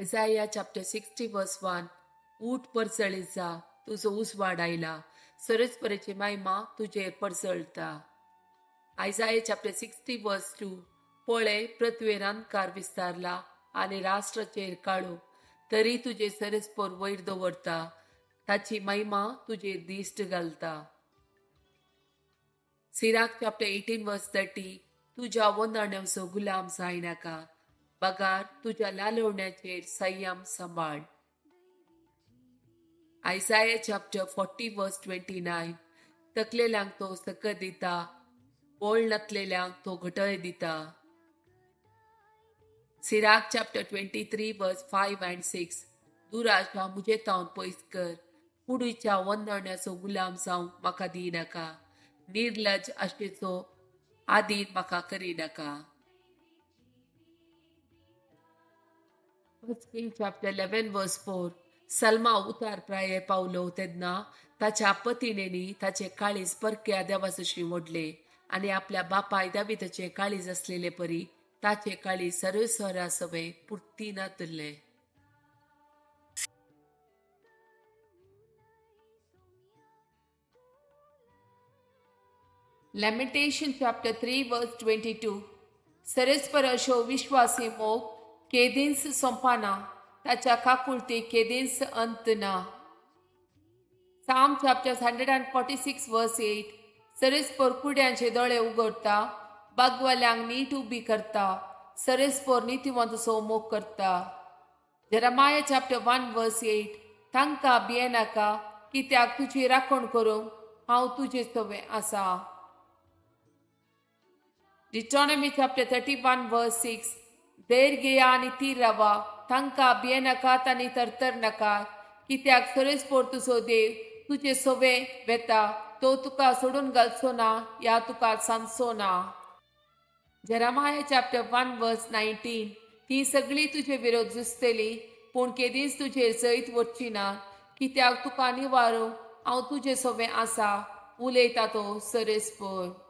Isaiah chapter 60 verse 1. ऊठ परजळीत जा, तुजो उजवाड आयला, सरस्परेची महिमा तुजेर परजळटा. Isaiah chapter 60 verse 2. पळय, पृथ्वेर अंधकार विस्तारला आनी राष्ट्राचेर काळो, तरी तुजे सरस्पर वयर दवरता, ताची महिमा तुजेर दिश्ट घालता. Sirach chapter 18 verse 30. तुज्या वंदण्याचो गुलाम जायनाका, बगार तुज्या लालवण्याचेर संयम सांबाळ. Isaiah chapter 40 verse 29. तकलेल्यांक तो सकत दिता, बोळ नातलेल्यांक तो घटय दिता. Sirach chapter 23 verse 5 and 6. दुराशा मुजे तावन पयस कर, कुडीच्या वंदण्याचो गुलाम जावंक म्हाका दिनाका, निर्लज आशेचो आदीन म्हाका करिनाका. First King chapter 11 verse 4. Salma उतार प्राये पावलो तेन्ना ताच्या पतिणेनी ताचे काळीज परक्या देवासशी मोडले आनी आपल्या बापाय दाविताचे काळीज आसलेले परी ताचे काळीज सर्वेस्वरा सवे पुर्ती नातले. Lamentation chapter 3 verse 22. सरस्पर अशो विश्वासी मोग केदींच सोंपना, ताच्या काकुळती केदींच अंत ना. Psalm chapter 146 verse 8. सरस्पर कुड्यांचे दोळे उगडता, बागवाल्यांक नीट उबी करता, सरस्पर नितीवंतसो मोग करता. Jeremiah chapter 1 verse 8. तांकां भियेनाका, कित्याक तुजी राखण करूंक हांव तुजे सवें आसा. Deuteronomy chapter 31 verse 6. धैर्य घेया आनी थीर रावा, तांकां भियेनाकात आनी तरतर नाका, कित्याक सरस्पर तुजो देव तुजे सवें वेता, तो तुका सोडून घालचो ना या तुका सांदचो ना. Jeremiah chapter 1 verse 19. ती सगळी तुजे विरोध झुजतली, पूण केदींच तुजेर जैत वचची ना, कित्याक तुका निवारूंक हांव तुजे सवें आसा, उलयता तो सरस्पर.